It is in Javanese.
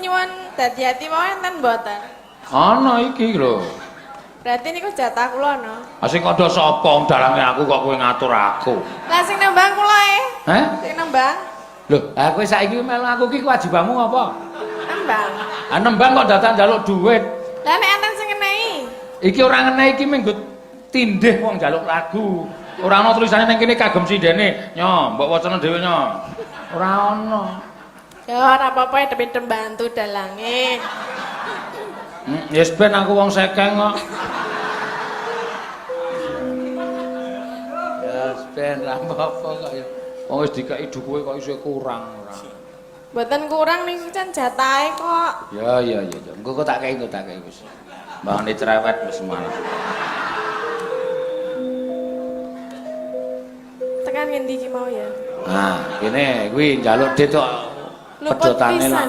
nyuwun dadi ati mau enten mboten? Ana iki lho. Berarti niku jatah kula no. Ah sing kandha sapa wong dalange aku kok kowe ngatur aku. Lah sing nembang kula e. Heh? Sing nembang, Lho, ah kowe saiki melu aku ki kewajibanmu apa? nembang. Ah nembang kok datang njaluk duit. Lah nek enten sing ngenehi. Iki ora ngenehi iki minggu tindih wong njaluk lagu. Ora ana tulisane ning kene kagem sindene. Nyo, mbok wacana dhewe nyo. Ora ana. Ya ora apa-apa demi bantu dalange. Yes ben aku wong sekeng kok. Ya ben ra apa-apa kok ya. Wong wis dikeki dukuwe kok isih kurang ora. Mboten kurang niku kan jatahe kok. Ya ya ya ya. Engko kok tak kei, engko tak kei wis. Mbangane cerewet wis malah. Tekan ngendi iki mau ya? Nah, kene kuwi njaluk dit kok Luput pedhotane pisan. lah.